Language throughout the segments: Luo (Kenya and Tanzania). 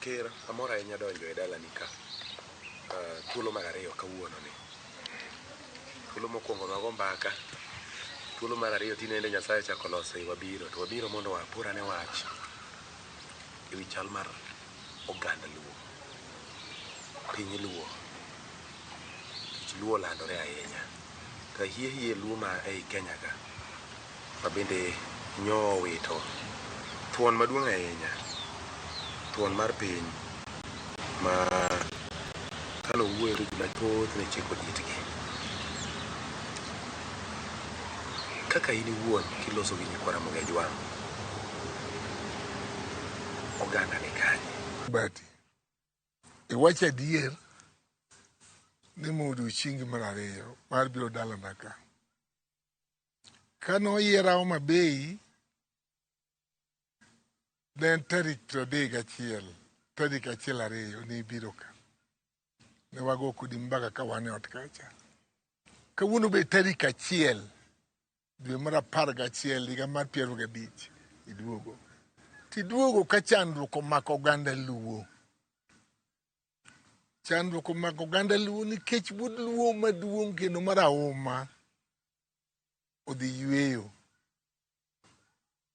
Ker, amor ahinya donjo e dalani ka. Thuolo mar ariyo kawuono ni. Thuolo mokwongo wago mbaka. Thuolo mar ariyo tinende Nyasaye ochako loso iwa biro. To wabiro mondo wapor ane wach e wi chal mar oganda Luo. Piny Luo. Nikech Luo olandore ahinya. To hie hie Luo ma ei Kenya ka ma bende nyo owito thuon maduong' ahinya, thuon mar piny ma kane owuoyo to ji mathoth ne chiko itgi. Kaka in iwuon kiloso gi nyikwa Ramogi Ajwang', oganda ni kanye? Bati, iwacho adier ni ma odiochiengi mar ariyo mar biro dalana ka. Kane oyiera Homa Bay, ne en tarik 31, tarik achiel ariyo ne ibiro ka. Ne wago kodi mbaka ka wan e ot kacha. Kawuono be tarik 1 dwe mar 11 higa mar 25 iduogo. Tiduogo ka chandruok omako oganda Luo. Chandruok omako oganda Luo nikech wuod Luo maduong' kendo marahuma odhi yweyo.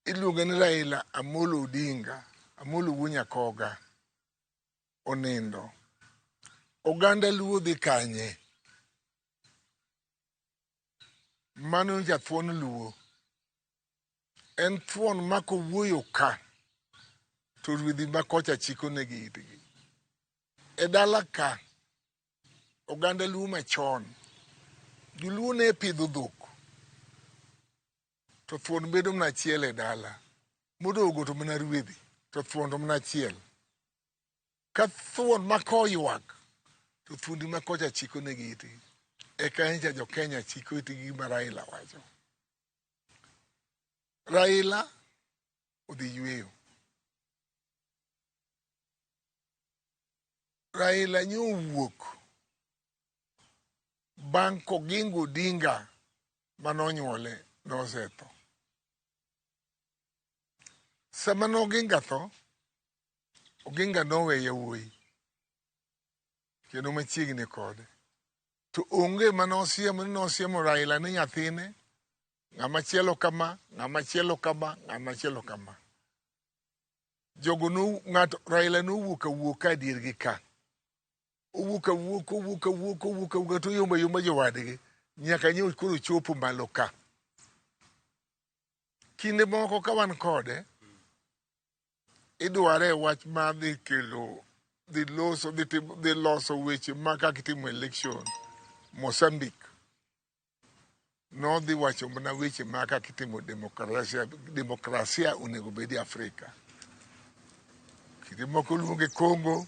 Iluonge ni Raila Amolo Odinga, Amolo wuo Nyakoga, onindo. Oganda Luo dhi kanye? Mano jathuon Luo. En thuon ma kowuoyo ka, to rwedhi ma kocha chiko negi itgi. E dala ka, oganda Luo machon, joluo ne pidho dhok, to thuon bedo mana achiel e dala. Modogo to mana rwedhi, to thuon to mana achiel. Ka thuon ma koywak, to thuondi ma kocha chiko negi itgi. Eka nyicha jo Kenya chiko itgi gima Raila wacho. Raila odhi yweyo. Raila nyo owuok bang' Koginga Odinga manonyuole nosetho. Sama ne Oginga tho, Oginga nowe yawuoyi kendo machiegni kode. To onge mane osiemo ni nosiemo Raila ni nyathine, ng'ama chielo kama, ng'ama chielo kama, ng'ama chielo kama. Jogo no ng'ato Raila nowuok awuoka adiergi ka. Owuok awuoka, owuok awuoka, owuok awuoka to oyombo ayomba jowadgi nyaka nyo koro chopo malo ka. Kinde moko ka wan kode, idware wach mar dhi kelo dhi loso dhi timo dhi loso weche ma kaka itimo election Mozambique. Nodhi wacho mana weche ma kaka itimo demokrasia, demokrasia onego bed e Afrika. Kinde moko iluonge Congo,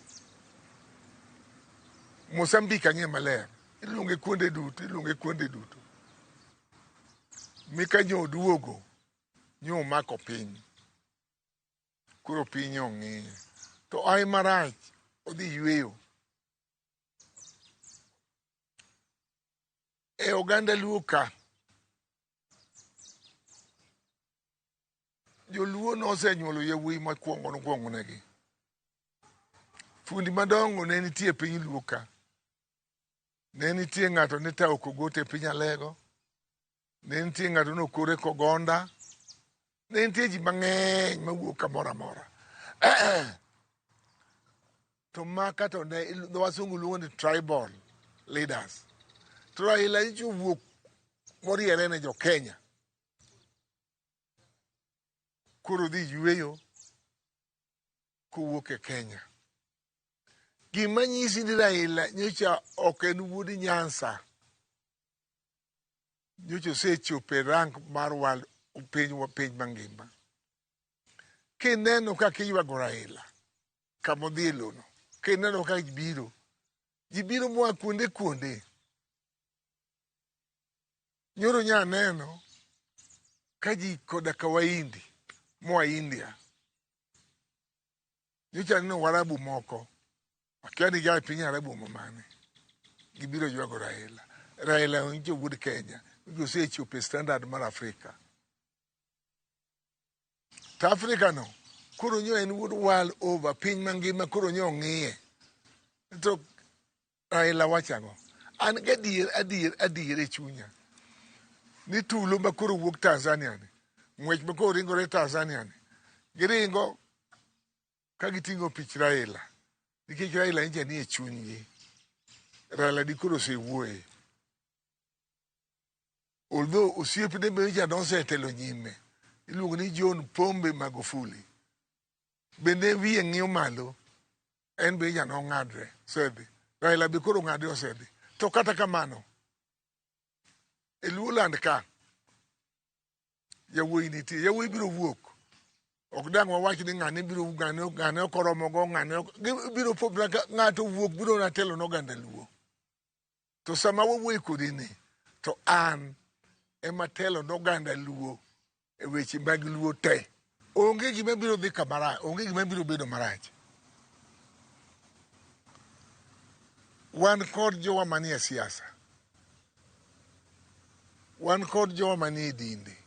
Mozambique ang'e maler, iluonge kuonde duto, iluonge kuonde duto. Mika nyo oduogo, nyo omako piny. Koro piny ong'iye. To ai marach, odhi yweyo. E oganda Luo ka, joluo nosenyuolo yawuoyi mokwongo nokwongo negi. Fundi madongo ne nitie e piny Luo ka. Ne nitie ng'ato ne Tao Kogote e piny Alego. Ne nitie ng'ato nokore Kogonda. Ne nitie ji mang'eny mawuok kamoro amora. To maka to ne dho wasungu luongo ni tribal leaders. To Raila nyicha owuok moriere ne jo Kenya. Koro dhi yweyo kowuok e Kenya. Gima nyisi ni Raila nyocha ok en wuod Nyanza. Nyocha osechopo e rank mar world piny, piny mangima. Kineno kaka iywago Raila kama odhi e lono, kineno kaka ji biro, ji biro moa kuonde kuonde. Nyoro nya neno ka ji koda ka Wahindi moa India. Nyocha aneno Warabu moko, akia ni gia e piny Arabu mane, gibiro ywago Raila. Raila nyocha wuod Kenya, nyocha osechopo e standard mar Afrika. To Afrika no, Koro nyo en wuod world over, piny mangima koro nyo ng'iye. To Raila wacho ang'o? An gadier adier adier e chunya ni tulo ma koro wuok Tanzania ni, ng'wech ma koro ringore Tanzania ni, giringo ka giting'o pich Raila nikech Raila nyicha ni e chunygi. Raila di koro osewuoye. Although osiepne be nyicha nosetelo nyime, iluongo ni John Pombe Magufuli. Bende wiye ng'iyo malo, en be nyicha nong'adre, osedhi. Raila be koro ong'adre osedhi. To kata kamano, e Luoland ka, yawuoyi nitie, yawuoyi biro wuok. Ok dang' wawach ni ng'ane biro ng'ane ng'ane ok oromogo, ng'ane ok biro po ka ng'ato wuok biro na telo n'oganda Luo. To sama wawuoyo kodi ni, to an ema telo n'oganda Luo e weche mag Luo te. Onge gima biro dhi kamara, onge gima biro bedo marach. Wan kod jowa manie siasa. Wan kod jowa manie dinde.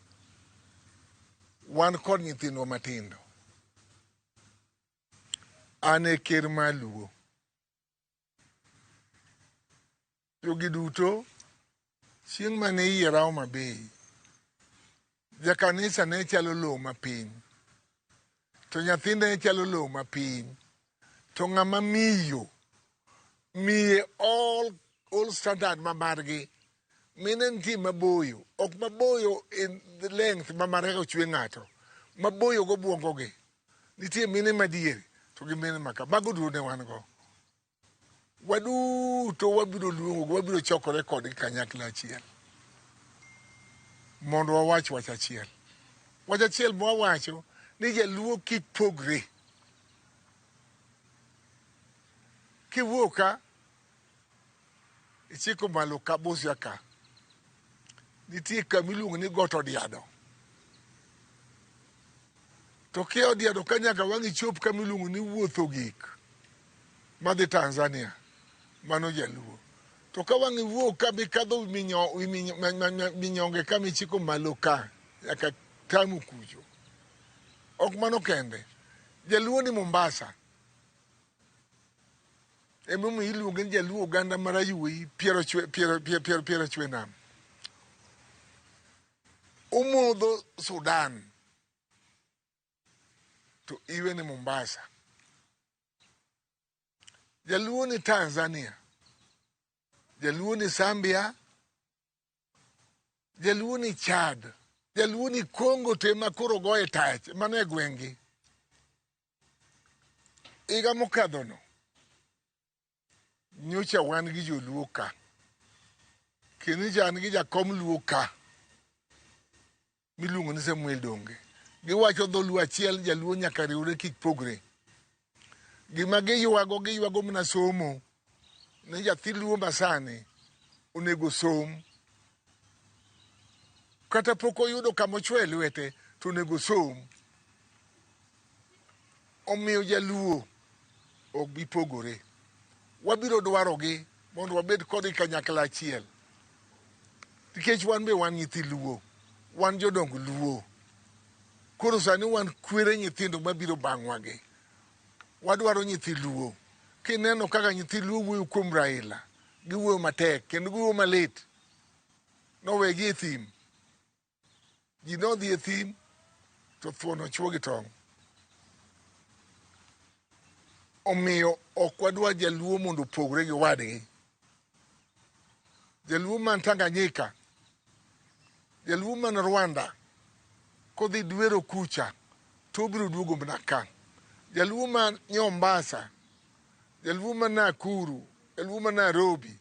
Wan kod nyithindwa matindo. An e ker mar Luo. Jogi duto chieng' mane iyiera Homa Bay, jakanisa ne chalo lowo mapiny, to nyathine ne chalo lowo mapiny, to ng'ama miyo miye all standard ma margi mine nitie maboyo, ok maboyo in the length ma mare ochwe ng'ato, maboyo gobuongo gi. Nitie mine madiere to gi mine maka. Mago duto ne wan go. Waduto wabiro luongo, wabiro chokore kodgi kanyakla achiel mondo wawach wach achiel. Wach achiel mwawacho ni jaluo kik pogre. Kiwuok ka, ichiko malo ka Busia ka, nitie kama iluongo ni Got Odiado. To kia Odiado ka nyaka wang' ichop kama iluongo ni Wuotho Gik madhi Tanzania, mano jaluo. To ka wang' iwuok ka mikadho Minyonge ka michiko malo ka nyaka Tamu kucho. Ok mano kende, jaluo ni Mombasa. Emomiyo iluonge ni jaluo oganda marayuoyi piero chwe nam. Omodho Sudan to iwe ni Mombasa. Jaluo ni Tanzania, jaluo ni Zambia, jaluo ni Chad, jaluo ni Congo to ema koro goye tach, mano e gweng'gi. Higa mokadhono, nyocha wan gi joluo ka, kendo nyocha an gi jakom luo ka, miluongo ni Samuel Donge. Giwacho dholuo achiel, jaluo nyaka riwre kik pogre. Gima giywago, giywago mana somo. Ni nyathi luo masani onego som. Kata pok oyudo kama ochwe lwete, to onego som. Omiyo jaluo ok bi pogore. Wabiro dwarogi mondo wabed kodgi kanyakla achiel. Nikech wan be wan nyithi luo, wan jodong luo. Koro sani wan kwere nyithindo mabiro bang'wa gi. Wadwaro nyithi luo. Kineno kaka nyithi luo wuoyo kuom Raila, giwuoyo matek kendo giwuoyo malit. Nowegi e thim. Ji nodhi e thim to thuon ochwo gi tong'. Omiyo ok wadwar jaluo mondo opogre gi wadgi. Jaluo man Tanganyika, jaluo man Rwanda, kodhi dwero kucha, to obiro duogo mana ka. Jaluo man Mombasa, jaluo man Nakuru, jaluo man Nairobi,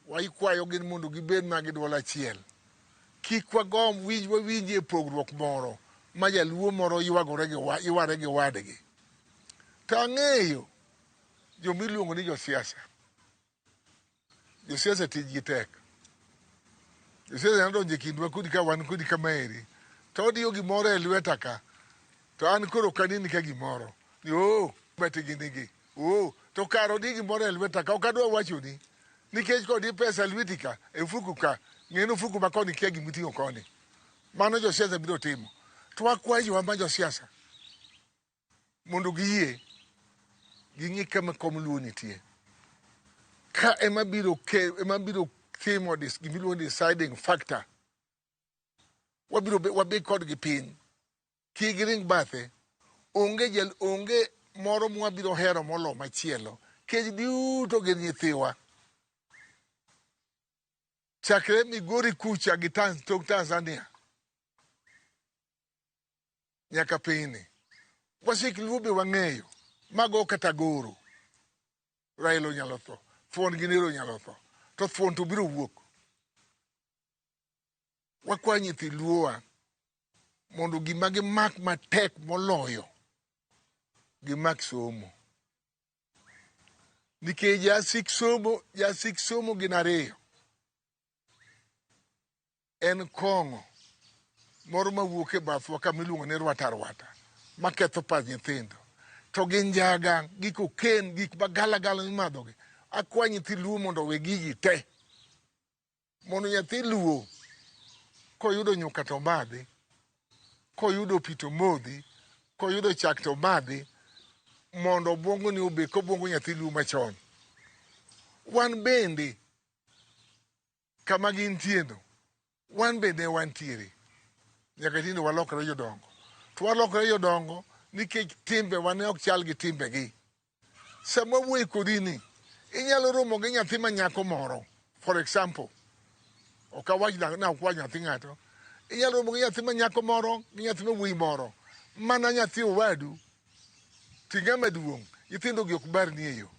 waikwayo gin mondo gibed ma gi duol achiel. Kik wagomb winj wawinjie pogruok moro ma jaluo moro ywagore gi yware gi wadgi. To ang'eyo joma iluongo ni josiasa. Josiasa tijgi tek. Josiasa nyalo donjo e kindwa kodi ka wan kodi kamaeri. To odiyo gimoro e lweta ka. To an koro ok aneni ka gimoro. Ni oo, bete gini gi. Oo, to kar odi gimoro e lweta ka ok adwa wachoni. Nikech kodi pesa lweti ka, e ofuku ka, ng'e ni ofuku ma koni kia gimiting'o koni. Mano josiasa biro timo. To wakwayo jowa ma josiasa. Mondo giyie ging'i kama kom Luo nitie. Ka ema biro ke ema biro timo gimiluongo ni deciding factor. Wabiro wabed kodgi piny. Kik giring bathe. Onge jal onge moro mwabiro hero molo machielo. Kech duto gin nyithiwa. Chakre Migori kucha gi tok Tanzania nyaka pinyni. Wasik Luo be wang'eyo. Mago kata goro. Raila onyalo tho. Thuon gi Nero nyalo tho. To thuon to biro wuok. Wakwayo nyithi Luowa mondo gima gimak matek moloyo gimak somo. Nikech jasik somo gin ariyo. En kong'o moro mawuok e bathwa kama iluongo ni rwata rwata maketho pach nyithindo. To gi njaga, gi cocaine, gik magalagala mimadhogi. Akwa nyithi Luo mondo owe gigi te. Mondo nyathi Luo koyudo nyuka to omadhi, koyudo pi to omodhi, koyudo chak to omadhi, mondo obwongo ni obed kobwongo nyathi Luo machon. Wan bende kama gintie no, wan bende wantiere. Nyaka tinde walokre jodongo. To walokre jodongo nikech timbewa ne ok chal gi timbegi. Sama wuoyo kodi ni, inyalo romo gi nyathi ma nyako moro, for example, ok awach na ok wach nyathi ng'ato, inyalo romo gi nyathi ma nyako moro gi nyathi ma wuoyi moro, mana nyathi owadu, to ing'ama duong', nyithindo gi ok barni e yo.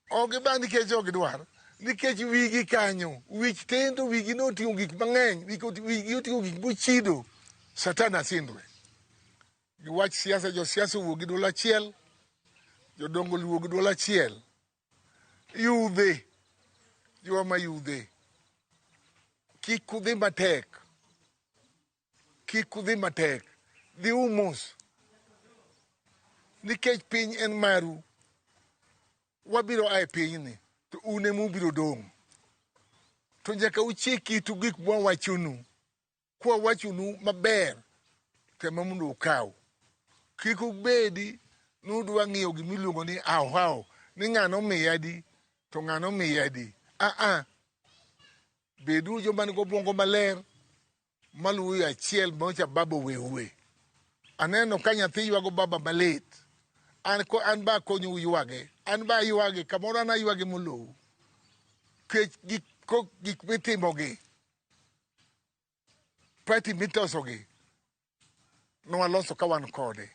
Ok gibar nikech ok gidwar, nikech wigi kanyo, wich tin to wigi noting'o gik mang'eny, wigi oting'o gik mochido. Satan asindwe. Giwach siasa, josiasa owuok gi duol achiel, jodongo oluwo gi duol achiel. Yudhe, jowa ma yudhe, kik udhi matek, kik udhi matek, dhiuru mos. Nikech piny en maru, wabiro a e pinyni, to un ema ubiro dong'. To nyaka uchik itu gik mwawachonu. Kwawachonu maber, to ema mondo ukaw. Kik ubedi ni udwa ng'iyo gimiluongo ni haw haw, ni ng'ano omiya adi, to ng'ano omiya adi. Ah ah, beduru joma nigi obwongo maler, maluwo yo achiel maocha baba oweue. Aneno ka nyathi ywago baba malit. An ko an ba akonyou ywage. An ba aywage, kamoro an aywage molou. Kech gik, ko, gik mitimogi, party mitosogi, nwaloso ka wan kode.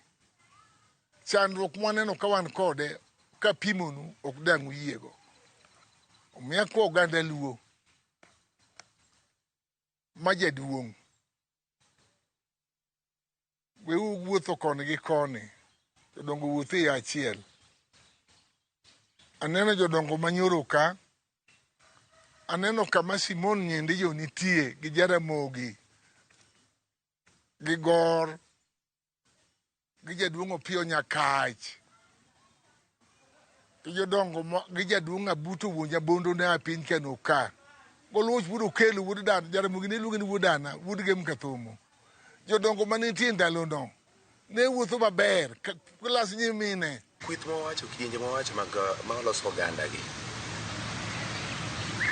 Chandruok mwaneno ka wan kode, kapimonu, ok dang' uyiego. Omiyo akwa oganda Luo ma jaduong', weuru wuotho koni gi koni, jodongo wuoth e yo achiel. Aneno jodongo manyoro ka, aneno kama Simon Nyendijo nitie gi Jaramogi, gi Gor, gi jaduong' Opiyo Nyakach, gi jodongo gi jaduong' Abuto wuon Nyabondo ne a piny Kano ka. Goluoch wuod Okelo wuod Dana, Jaramogi ne luonge ni wuod Dana, wuod Gem Kathomo. Jodongo manitie ndalono ne wuotho maber, klas nyimine. Kweth mawacho, kidienje mawacho mag ma oloso oganda gi.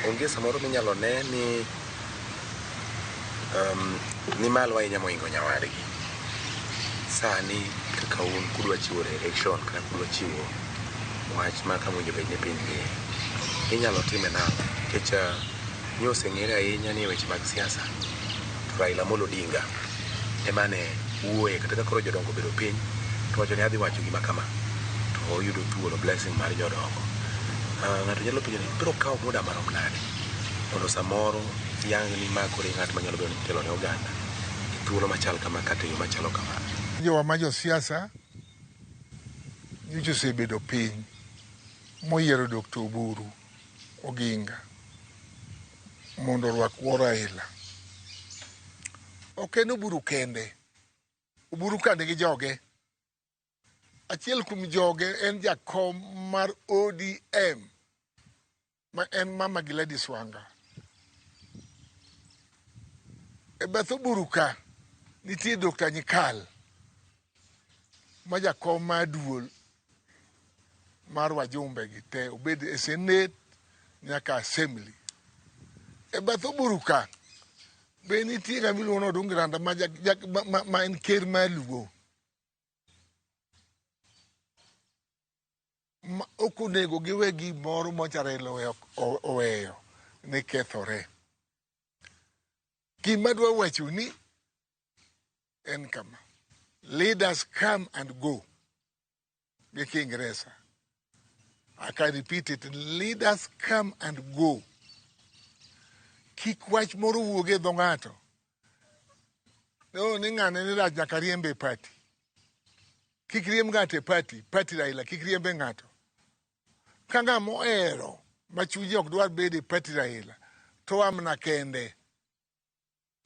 Onge samoro minyalo ne ni ni malo ahinya mohingo nyawadgi. Sani kaka un kudwa chiwo direction kata kudwa chiwo wach ma kama owinjo bed ni piny dhiye, inyalo time nang'o? Nikech nyo oseng'ere ahinya ni e weche mag siasa to Raila Amolo Odinga ema ne wuoye kata ka koro jodongo obedo piny to wacho ni adhi wacho gima kama to oyudo thuolo blessing mar jodongo. Ng'ato nyalo penjo ni biro kawo muda marom nade mondo samoro yang ni ma koro e ng'at manyalo bedo ni telo ne oganda e thuolo machal kama kata e yo machalo kama. Jowa ma josiasa nyocha osebedo piny moyiero Dr. Oburu Oginga mondo orwak wuo Raila. Ok en Oburu kende, Oburu ka nigi joge. Achiel kuom joge en jakom mar ODM ma en Mama Gladys Wanga. E bath Oburu ka nitie Dr. Nyikal. ma jakom mar duol mar wajumbe gi te obed e senate nyaka assembly. E bath Oburu ka be nitie ng'ama iluongo ni Odungi Randa ma en ker mar Luo. Ma ok onego giwe gimoro ma Raila oweyo ni kethore. Gima adwa wacho ni en kama. Leaders come and go. Gi Kiingereza. I can repeat it. Leaders come and go. Kik wach moro wuog e dho ng'ato. No, ni ng'ane ni rach nyaka riembe e party. Kik riemb ng'ato e party, party Raila, kik riembe ng'ato. Ka ng'ama ohero ma chunye ok dwar bedo e party Raila, to amna kende.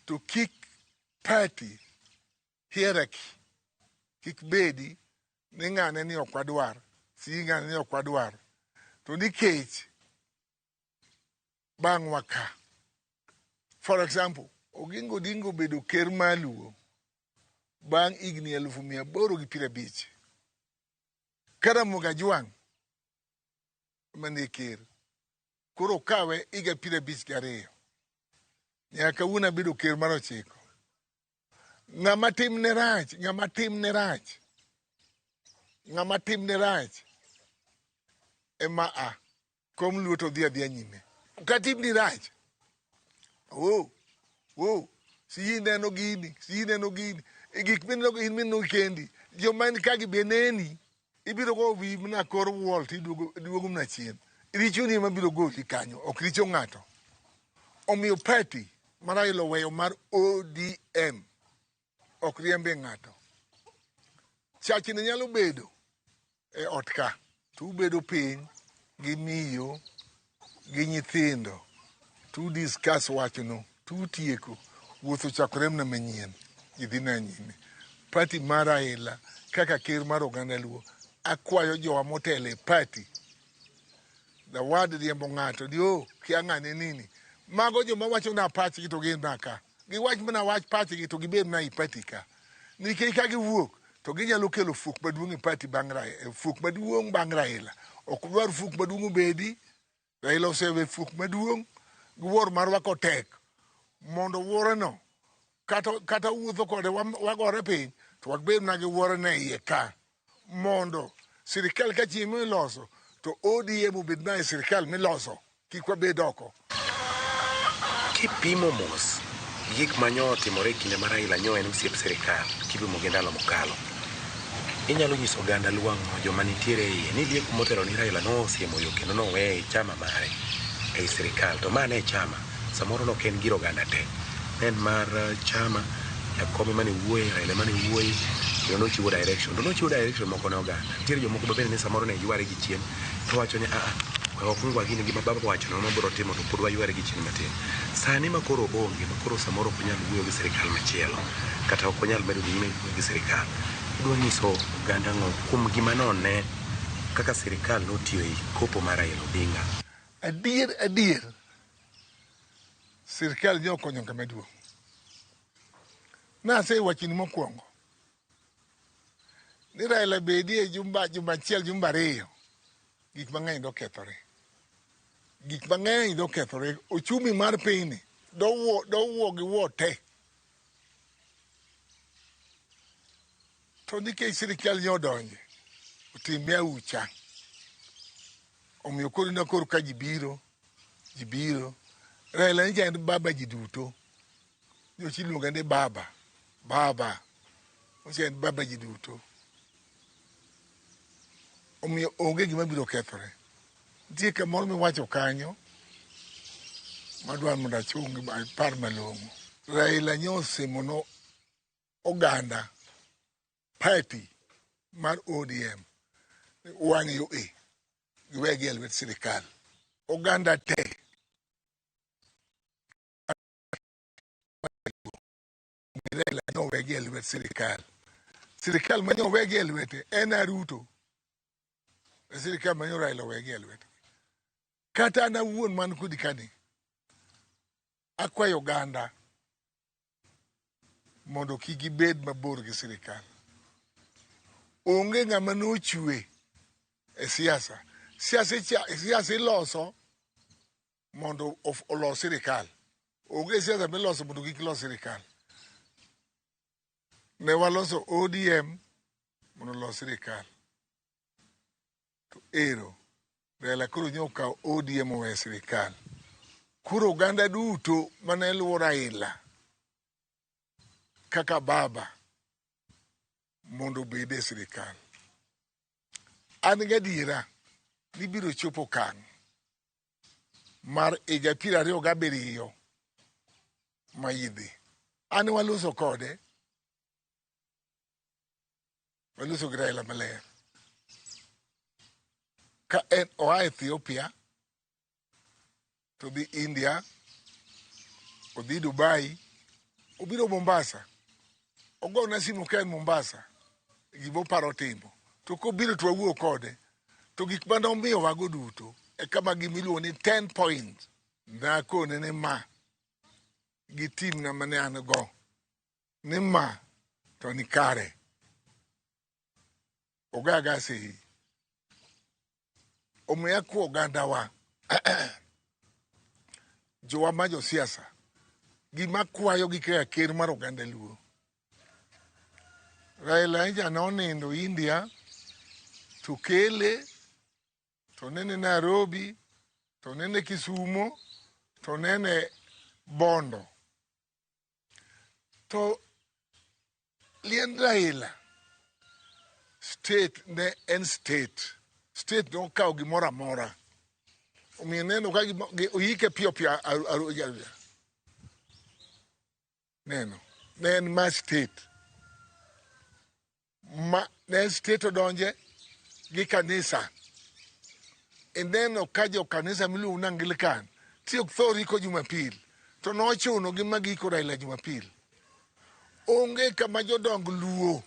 To kik party hierarchy kik bedi ni ng'ane ni ok wadwar, si ng'ane ni ok wadwar. To nikech bang'wa ka. For example, Oginga Odinga obedo ker mar Luo bang' higni 850,000. Karamogi Ajwang' mane ker. Koro okawe higa 52. Nyaka kawuono abedo ker mar 9. Ng'ama timne rach, ng'ama timne rach, ng'ama timne rach ema a kom Luo to dhi adhiya nyime. Ka timni rach, oh, oh, si neno gini, si neno gini, e gik mineno in mineno kendi, joma ni ka gi be neni, ibiro go wi mana kor wall to iduogo mana chien. Richoni ema biro goli kanyo, ok richo ng'ato. Omiyo party ma Raila oweyo mar ODM ok riembe ng'ato. Chachni nyalo bedo e ot ka, to ubedo piny gi miyo gi nyithindo to discuss wachno to utieko wuoth ochakore mana manyien ji dhi na nyime. Party mar Raila kaka ker mar oganda Luo akwayo jowa motelo e party the word riembo ng'ato ni oh kia ng'ane nini mago joma wacho na pachgi to gin na ka giwach mana wach pachgi to gibed na i party ka nikech ka giwuok to ginyalo kelo fuok maduong' e party bang' Raila fuok maduong' bang' Raila ok dwar fuok maduong' obedi Raila osewe fuok maduong' gi wuor marwa kotek mondo wuoreno kata wuotho kode wagore piny to wabed mana gi wuoreno e iye ka mondo sirikal ka chieng' miloso to ODM obed mana e sirikal miloso kik wabed oko. Kipimo mos gi gik manyo otimore e kinde ma Raila nyo en osiep sirikal kipimo gi ndalo mokalo, inyalo nyiso oganda Luo ang'o joma nitiere e iye ni liek motelo ni Raila nosiemo yo kendo noweye e chama mare ei sirikal to ma ne chama samoro nok en gir oganda te ne en mar chama jakom ema ne wuoye Raila ema ne wuoye kendo nochiwo direction to nochiwo direction moko ne oganda nitiere jomoko ma bende ne samoro ne yware gi chien to wacho ni aa we wakwong wagine gima baba owacho no mabiro timo to pod wayware gi chien matin sani ma koro oonge ma koro samoro ok onyal wuoyo gi sirikal machielo kata ok onyal medo dhi nyime wuoyo gi sirikal idwa nyiso oganda ang'o kuom gima none kaka sirikal notiyo e kopo mar Raila Odinga. Adier adier sirikal ne okonyo kama duong'. Nasewachoni mokwongo ni Raila bedie jumba juma achiel jumba ariyo gik mang'eny dokethore. Gik mang'eny dokethore. Ochumi mar pinyni dowuo gi wuo te. To nikech sirikal ne odonje otime aucha. Omiyo koro ineno koro ka ji biro, ji biro. Raila ni en baba ji duto. Nyocha iluonge ni baba, baba. Ocha en baba ji duto. Omiyo onge gima biro kethore. Nitie kamoro miwacho kanyo madwaro mondo achung apar malong'o. Raila nyo osimo no oganda party mar ODM wang' yo e giwegi e lwet sirikal. Oganda te Raila nowegi e lwet sirikal. Sirikal ma nowegi e lwete en Ruto. E sirikal ma nyo Raila owegi e lwete. Kata an awuon man kodi kani, akwayo oganda mondo kik gibed mabor gi sirikal. Onge ng'ama nochwe e siasa. Siasa iloso mondo olos sirikal. Onge siasa miloso mondo kik los sirikal. Ne waloso ODM mondo olos sirikal. To ero, Raila koro nyo okawo ODM owe sirikal. Koro oganda duto mane luwo Raila kaka baba mondo obed e sirikal. An gadiera ni biro chopo okang' mar higa 27 ma idhi. An waloso kode, waloso gi Raila maler. Ka en oa Ethiopia to dhi India, odhi Dubai, obiro Mombasa. Ogona simu ka en Mombasa, gima oparo timo. To kobiro to wawuo kode. To gik mane omiyowago duto e kama gima iluongo ni 10 points. Nakone ni ma gi timna mane an go ni ma to ni kare. Ogaga sei. Omiyo akwa ogandawa jowa ma josiasa gima kwayo gi kaka ker mar oganda Luo. Raila nja nonindo India to kele to nene Nairobi to nene Kisumo to nene Bondo. To liend Raila state ne en state. State nokawo gimoro amora. Omiyo neno ka oyike piyo piyo neno ne en ma state ma ne en state odonje gi kanisa. Ineno ka jo kanisa miluongo ni Anglican ti ok thor iko Jumapil to nochuno gi ma giiko Raila Jumapil. Onge kama jodong Luo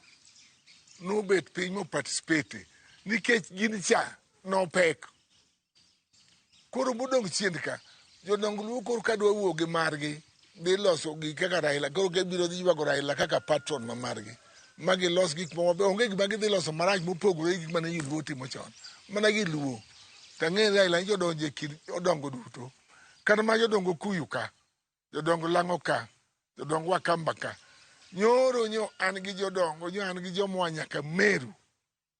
nobet piny mo participate nikech gin cha nopek. Koro modong' chien ka, jodong Luo koro ka dwa wuok gi margi, dhi loso gi kaka Raila, koro gibiro dhi ywago Raila kaka patron ma margi. Ma gilos gik moko maber, onge gima gidhi loso marach mopogore gi gik mane Luo timo chon. Mana gi Luo. To ang'e ni Raila nyocha odonjo e kind odongo duto. Kata mana jodongo Kuyu ka, jodongo Lang'o ka, jodongo Wakamba ka. Nyoro nyo an gi jodongo, nyo an gi jomoa nyaka Meru.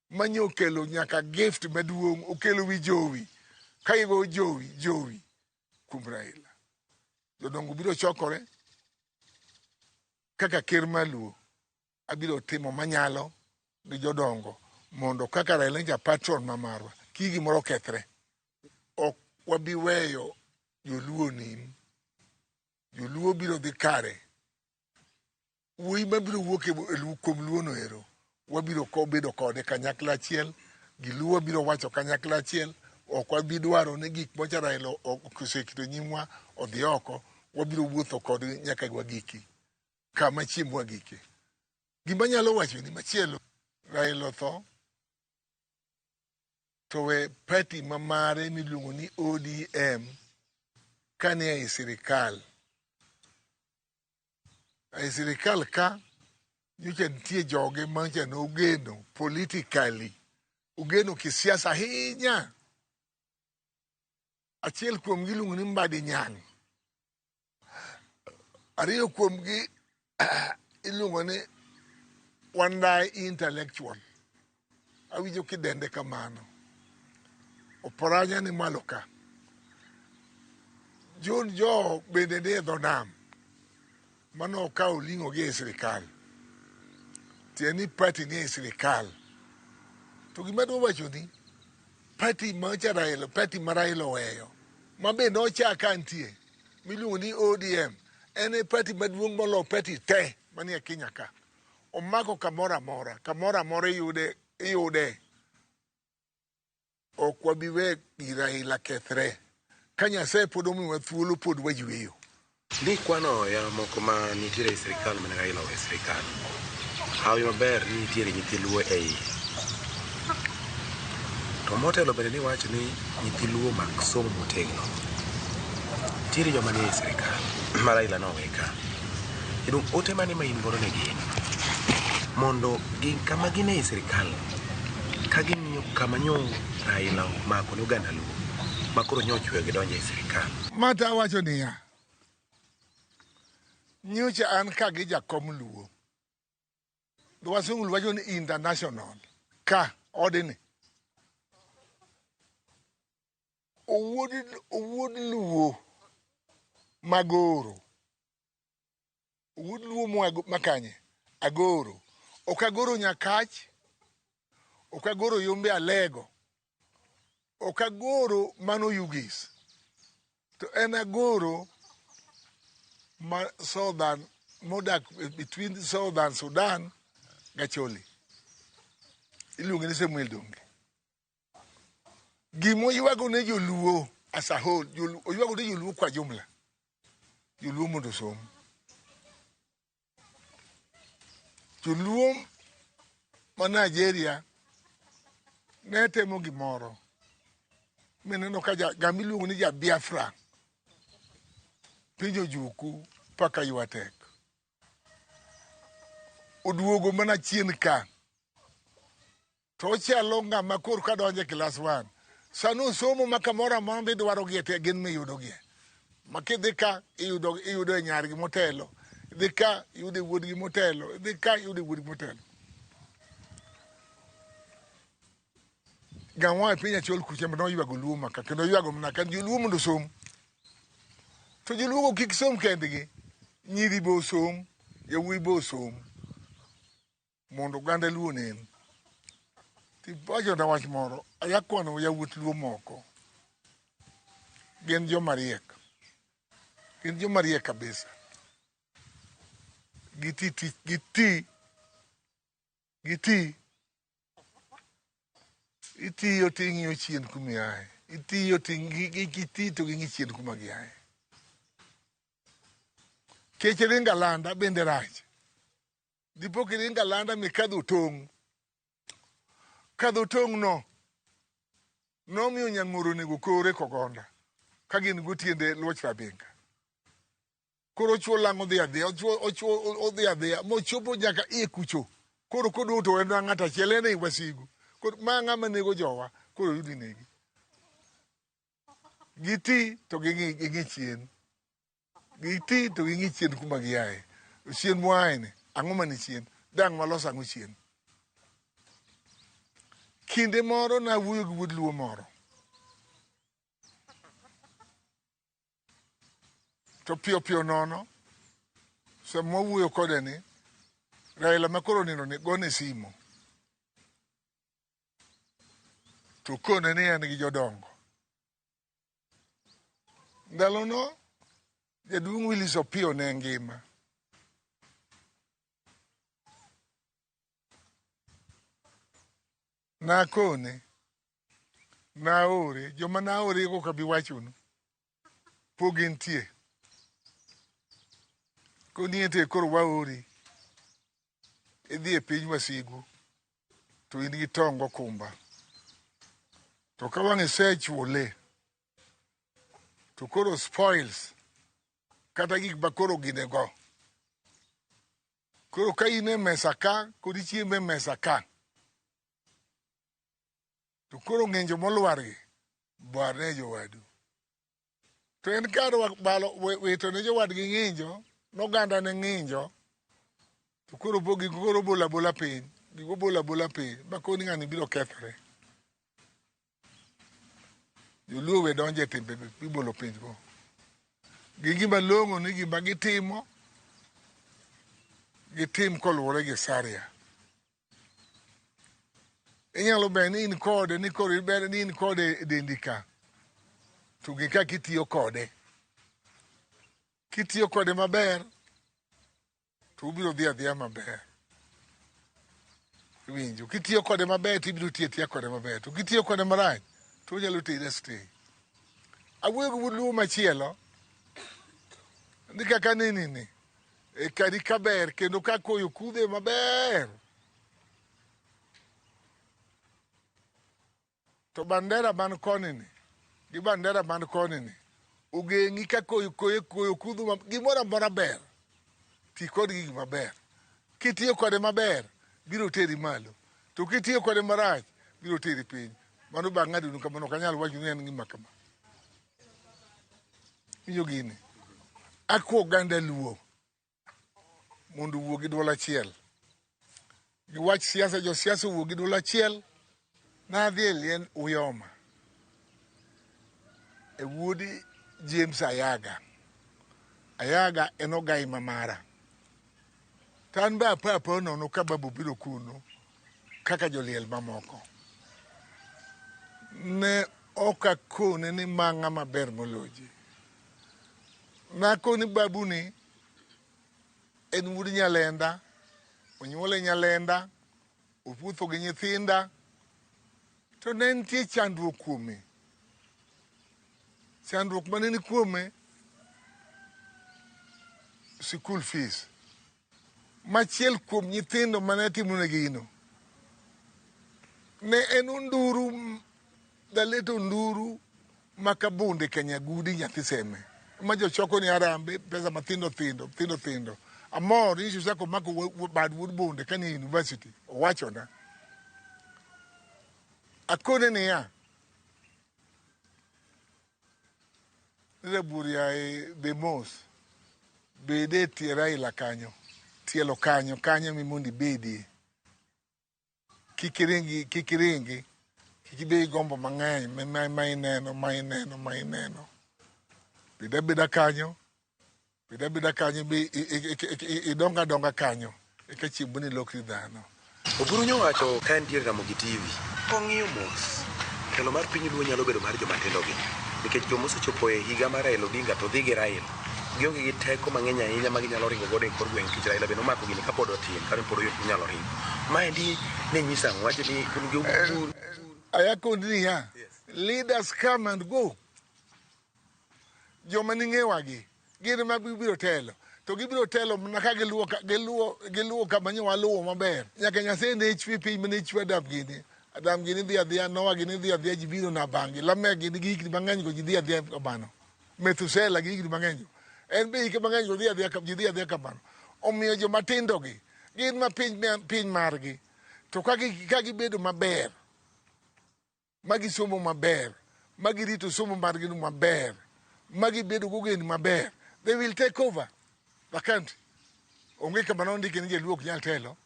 Manyo okelo nyaka gift maduong', okelo wi jowi. Ka igo jowi, jowi kuom Raila. Jodongo biro chokore kaka ker mar Luo. Abiro timo manyalo gi jodongo mondo kaka Raila en ja patron ma marwa, kik gimoro kethre. Ok wabi weyo joluo nim. Joluo biro dhi kare. Wuoyi mabiro wuok e kuom Luo no ero, wabiro bedo kode kanyakla achiel, gi Luo biro wacho kanyakla achiel, ok wabi dwaro ni gik mocha Raila oseketo nyimwa odhi oko, wabiro wuotho kodgi nyaka wagiki. Kama chiembwa wagike. Gima anyalo wacho ni machielo, Raila otho, to we party ma mare miluongo ni ODM kanie ei sirikal. Ei sirikal ka, nyocha nitie joge manyocha nogeno politically, ogeno kisiasa ahinya. Achiel kuomgi iluongo ni Mbadi Nyang'. Ariyo kuomgi iluongo ni Wandai Intellectual. Awinjo kidende kamano. Oparanya ni malo ka. John Joho bende nie dho nam. Mano okawo ling'o gi e sirikal. Tiende ni party nie sirikal. To gima adwa wacho ni, party macha Raila, party ma Raila oweyo, ma be nochak ka nitie, miluongo ni ODM, en e party maduong' moloyo party te manie Kenya ka. Omako kamoro amora, kamoro amora iyude, iyude. Ok wabi we gi Raila kethre. Ka Nyasaye pod omiyowa thuolo pod wayweyo. Ni kwano ya moko ma nitiere e sirikal mane Raila owe sirikal. Hawi maber ni nitiere nyithi Luo e iye. To motelo bende ni wacho ni nyithi Luo mak somo motegno. Nitiere joma nie sirikal ma Raila nowe ka. Jaduong' ote mane ma in godo ne gin? Mondo gin kama gin ei sirikal ka ging'iyo kama nyo Raila omako ne oganda Luo ma koro nyo ochweyo gidonjo ei sirikal. Ma to awacho niya, nyocha an ka gi jakom Luo. Wasungu wacho ni international ka odni. Owuod Luo magoro. Owuod Luo moa makanye? Agoro. Ok Agoro Nyakach, ok Agoro Yombe Alego, ok Agoro mano Yugis. To en Agoro ma Southern modak between Southern Sudan gacholi. Iluonge ni Samuel Donge. Gimoywago ne joluo as a whole, oywago ne joluo kwa jumla. Joluo mondo osom. Joluo ma Nigeria ne temo gimoro. Mineno ka ng'ama iluongo ni ja Biafra pinjo juku paka ywa tek. Oduogo mana chien ka. To ochalo ng'ama koro ka donjo e class 1. Sani osomo ma kamoro amora midwaro gie te gin miyudo gie. Ma kidhi ka iyudo e nyargi motelo. Idhi ka iyudo e wuodgi motelo. Idhi ka iyudo e wuodgi motelo. Ng'ama oa e piny Achol kucha ma noywago Luo maka kendo oywago mana ka joluo mondo osom. To joluo go kik som kendgi. Nyiri be osom, yawuoyi be osom. Mondo oganda Luo onen. Tiwachona wach moro, aya kwano yawuot Luo moko. Gin joma riek. Gin joma riek kabisa. Giti tich, giti, giti. Itiyo to ing'iyo chien kuma iaye. Itiyo to giti to ging'i chien kuma giaye. Kech ringo alanda bende rach. Dipo kiringo alanda mikadho tong'. Kadho tong' no nomiyo nyang'oro onego kore kogonda ka gin go tiende luoch rabinga. Koro ochuo lang' odhi adhiya, ochuo odhi adhiya mochopo nyaka iye kucho. Koro koduogo to en ng'at achiel en ei wasigu. Koro ma ng'ama nego jowa koro yudi negi. Giti to ging'i chien. Giti to ging'i chien kuma giaye. Chien mwaye ni, ang'o mani chien? Dang' walos ang'o chien? Kinde moro nawuoyo gi wuod Luo moro. To piyo piyo nono, sama wawuoyo kode ni, Raila ma koro onindo ni gone simo. To kone ni en gi jodongo. Ndalono, jaduong' Willis Opiyo ne ngima. Nakone, naore, joma naore go ok abi wachonu. Pok gintie. Koni ente koro waori. Idhi e piny wasigu to in gi tong' gokumba. To ka wang' isechule to koro spoils kata gik ma koro gine go. Koro ka in e mesa ka kod ichiemo e mesa ka to koro ng'injo molwar gi bar ne jowadu. To en kar balo wito ne jowadgi ng'injo, noganda ne ng'injo, to koro gigo koro bolo abola piny, gigo bolo abola piny, ma koni ng'ani biro kethore. Joluo we donjo e timbe mibolo piny go. Gi gima long'o ni gima gitimo, gitim koluwore gi saria. Inyalo ber ni in kode, ni koro iber ni in kode e dendi ka. To gi kaka itiyo kode. Kitiyo kode maber, to ubiro dhi adhiya maber. Iwinjo? Kitiyo kode maber to ibiro tiyo atiya kode maber. To kitiyo kode marach, to onyalo teri astray. Awuoyo gi wuod Luo machielo, ni kaka nini ni, e kari kaber kendo ka koyo kudhe maber. To bandera man koni ni, gi bandera man koni ni, ogeng'i ka koyo koyo koyo kudho gimoro amora ber. Ti kod gigi maber. Kitiyo kode maber, biro teri malo. To kitiyo kode marach, biro teri piny. Mano bang' ng'adonu kamano ok anyal wacho ni en gima kama. Winjo gini? Akwa oganda Luo mondo owuo gi duol achiel. Giwach siasa, josiasa owuo gi duol achiel. Nadhi e liend Uyoma e wuod James Ayaga. Ayaga en ogai ma mara. To an be apo apoya nono ka babu obiro kuno kaka joliel mamoko. Ne ok akone ni ma ng'ama ber moloyo ji. Nakone babu ni en wuod Nyalenda, onyuole Nyalenda, owuotho gi nyithinda, to ne nitie chandruok kuome. Chandruok mane ni kuome, sikul fees. Machiel kuom nyithindo mane timone gino ne en Onduru, Dalet Onduru ma Kabunde Kanyagudi nyathi Seme ma jochoko ni Harambee pesa mathindo thindo thindo thindo. Amor ni osechako mako bad wuod Bunde kanie university owachona. Akone niya, Rabuor yaye be mos, bed e tie Raila kanyo, tielo kanyo, kanyo mi mondo ibedie. Kik iringi, kik iringi, kik ibed gi gombo mang'eny ma, ma ineno, ma ineno, ma ineno. Bed abeda kanyo, bed abeda kanyo, be idong adonga kanyo, eka chieng' moro nilokri dhano. Oburu nyowacho ka entie Ramogi TV kong'iyo mos telo mar piny Luo nyalo bedo mar joma tindo gi nikech joma osechopo e higa mar Raila Odinga to dhi gi Raila gionge gi teko mang'eny ahinya ma ginyalo ringo godo e kor gweng' nikech Raila bende omako gini kapod otin kata pod onyalo ringo. Maendi ne nyiso ang'o? Wacho ni un gi Oburu. Ayakoni niya, leaders come and go. Joma ning'ewagi gin ema gibiro telo. To gibiro telo mana ka giluwo giluwo giluwo kama nyo waluwo maber. Nyaka Nyasaye ne chwe piny mane chwe Adam gini. Adam gini dhi adhiya, Noah gini dhi adhiya, ji biro na bang'gi. Lamek gini gi higni mang'eny go ji dhi adhiya kamano. Methusela gi higni mang'eny go. En be hike mang'eny go dhi adhiya ji dhi adhiya kamano. Omiyo joma tindo gi gin ma piny piny margi. To ka gibedo maber ma gisomo maber, ma girito somo margi no maber, ma gibedo gogen maber, they will take over the country. Onge kama nondike ni jaluo ok nyal telo.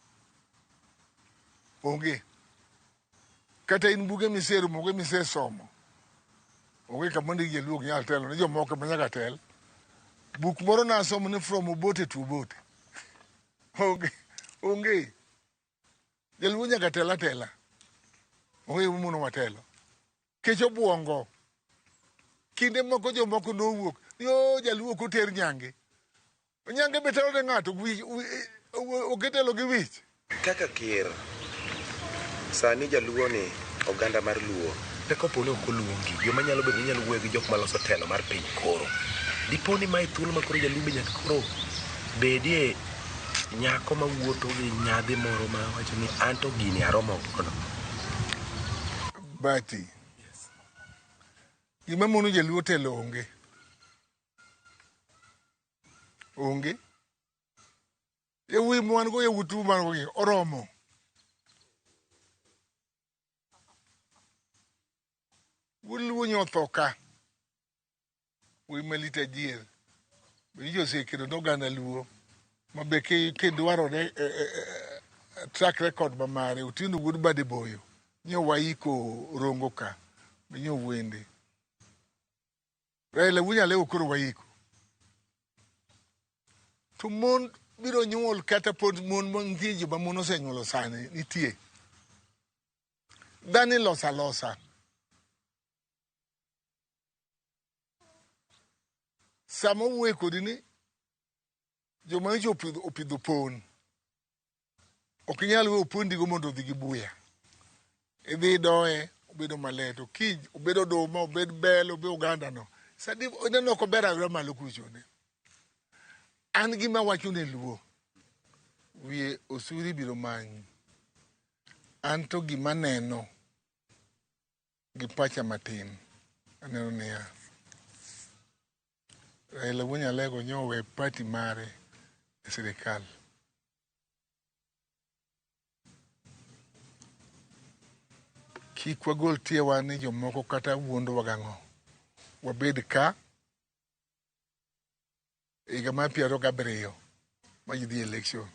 Onge. Kata in buge miserumo, buge misesomo, onge kama ondik jaluo ok nyal telo, ni jomoko ema nyaka tel. Buk moro nasomo ni from Obote to Obote. Onge. Onge. Jaluo nyaka tel atela. Onge gima mono watelo. Kech obuongo. Kinde moko jomoko nowuok ni o jaluo ok oter nyange. Nyange be telo ne ng'ato ok itelo gi wich. Kaka ker, sani jaluo ni oganda mar luo to kopo ni ok oluongi, joma nyalo bedo ni nyalo wuoyo gi jok maloso telo mar piny koro. Dipo ni mae thuolo ma koro jaluo be nyaka koro bedie nyako mawuotho gi nyadhi moro ma wacho ni anto gini aromo godo. Bati. Gima mono jaluo telo onge. Onge. Yawuoyi mwan go yawuot man go gi oromo. Wuod Luo nyotho ka. Wuoyi malit adier. Be osekedo ne oganda Luo ma be kidwarore track record ma mare Otieno wuod Bade Boyo nyo waiko Rongo ka be nyo wende. Raila wuod Nyalego koro waiko. To mon biro nyuol kata pod mon nitie joma mon osenyuolo sani nitie. Dhano iloso alosa. Sama owuoye kodi ni joma nyocha opidho pon ok inyal weyo pondigo mondo odhi gi buya. Idhi idoye obedo maler to kiny obed oduma, obed bel, obed oganda no. Sadi ineno kober abera malo kuchone. An gima awacho ne Luo, wiye osuri biro manyi. An to gima aneno gi pacha matin, aneno niya, Raila Wuod Nyalego nyo owe party mare e sirikal. Kik wagol tiewa ni jomoko kata wuondowa gang'o. Wabed ka higa mar 27 ma ji dhi election.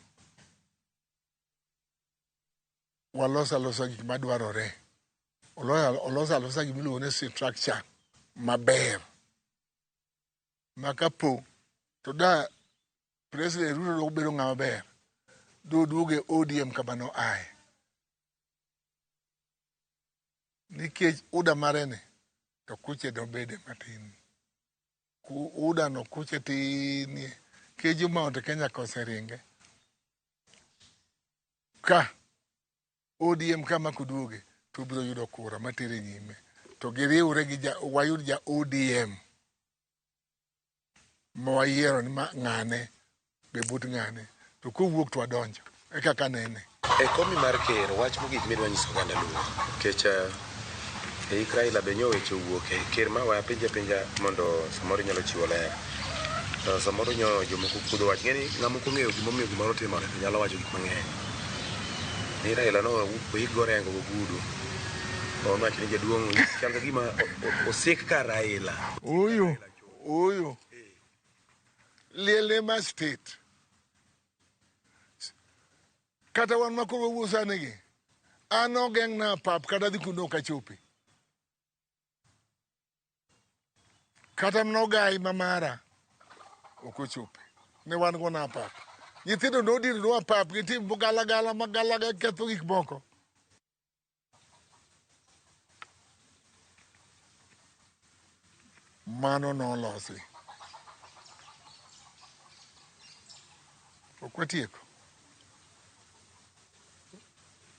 Walos alosa gik madwarore. Olos alosa gimiluongo ni structure maber. Ma kapo to da President Ruto dok bedo ng'ama ber. Doduogo e ODM kama noaye. Nikech UDA mare ni to kuche dobede matin. UDA no kuche tinie. Nikech jo Mount Kenya koseringe. Ka ODM kama koduoge to obiro yudo kura matere nyime. To giriwre gi ja, wayud ja ODM ma wayiero ni ma ng'ane be but ng'ane to kowuok to wadonjo e kaka nene. E komi mar ker, wach mogik midwa nyiso oganda Luo, nikech e ik Raila be nyo weche owuoke, ker ma waya penje apenja mondo samoro inyalo chiwo ler. To samoro nyo jomoko kudho wach, ng'eni ng'ama ok ong'eyo gimomiyo gimoro timore to nyalo wacho gik mang'eny. Ni Raila no oik go Orengo gogudu. To owacho ni jaduong' chal ka gima osik ka Raila. Ooyo, ooyo. Liel ema state. Kata wan ma koro wawuo sani gi, an ogeng'na pap kata dhi kuno ok achope. Kata mana ogai ma mara ok ochope. Ne wan go na pap. Nyithindo nodinonwa pap gitim galagala magalaga ketho gik moko. Mano nolosi. Ok watieko.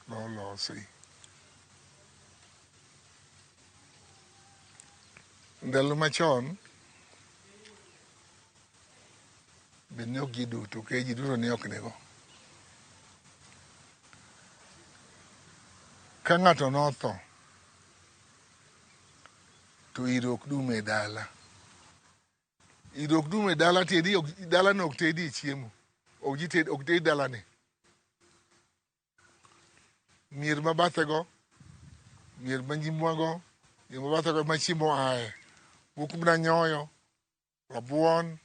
Nolosi. Ndalo machon be ne ok ji duto, kech ji duto ne ok nigo. Ka ng'ato notho, to iro ok dum e dala. Iro ok dum e dala tiende dalano ok tedie chiemo. Ok ji ted, ok ted dalani. Mier ma bathego, mier ma nyimwago, mier ma bathego ma chiemo aye. Moko mana nyoyo, rabuon,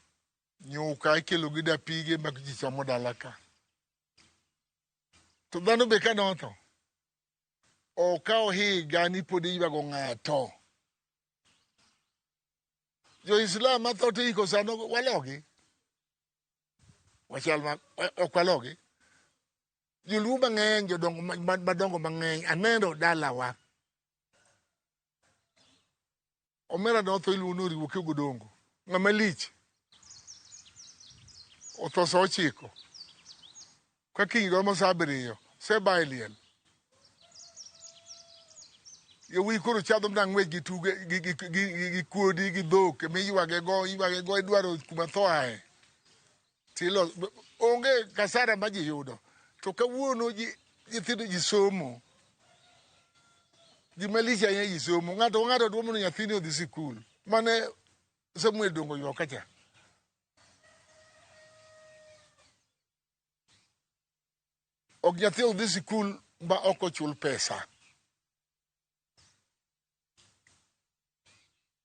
nyuka ikelo gi dapige ma ji chamo dala ka. To dhano be ka notho, okawo higa ni pod iywago ng'ato. Jo-Islam matho to iko sano walogi. Wachal ma ok walogi. Joluo mang'eny, jodongo madongo mang'eny aneno dalawa. Omera notho iluongo ni Oriwo Kiogodongo. Ng'ama lich. Otho sa 9. Ka kiny romo sa 7, osebaye liel. Yawuoyi koro chadho mana ng'wech gi tuge gi, gi, gi, gi, gi kuodi gi dhok miywage go iywage go idwaro kuma tho aye. Tilo onge kasara ma ji yudo. To kawuono ji nyithindo ji somo. Gima lich ahinya ji somo. Ng'ato ka ng'ato dwa mondo nyathine odhi sikul. Mane Samuel Dongo ywak kacha. Ok nyathi ok dhi sikul ma ok ochul pesa.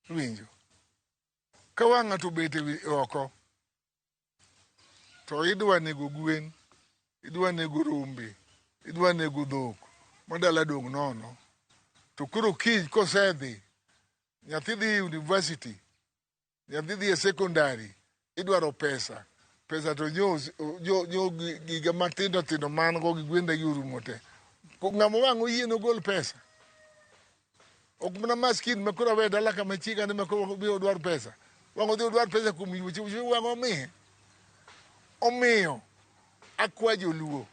Winjo. Ka wang' ng'ato obet e wi oko to idwa nego gwen, idwa nego rombe, idwa nego dhok ma dala dong' nono. To koro kiny kosedhi, nyathi dhi university, nyathi dhi e secondary, idwaro pesa. Pesa to nyo, nyo, nyo giga matindo tindo man go gi gwenda gi orumo te. Ng'ama wang' oyie nogol pesa. Ok mana maskin ma koro awe dala kama chiega ni ma koro biro dwar pesa. Wang' odhi odwar pesa kuom yuoche, wang' omiye. Omiyo akwa joluo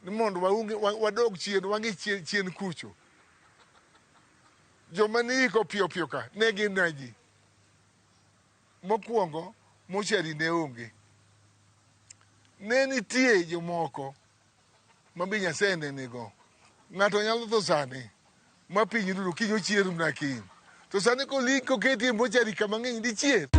ni mondo waunge, wadog chien, wang'i chien, chien kucho. Joma ni iko piyo piyo ka ne gin na ji. Mokwongo mochari ne onge. Ne nitie jomoko ma be Nyasaye ne nigo. Ng'ato nyalo tho sani ma piny rudo kiny ochier mana kiny. To sani kolik koketi e mochari kama ng'eny dichier.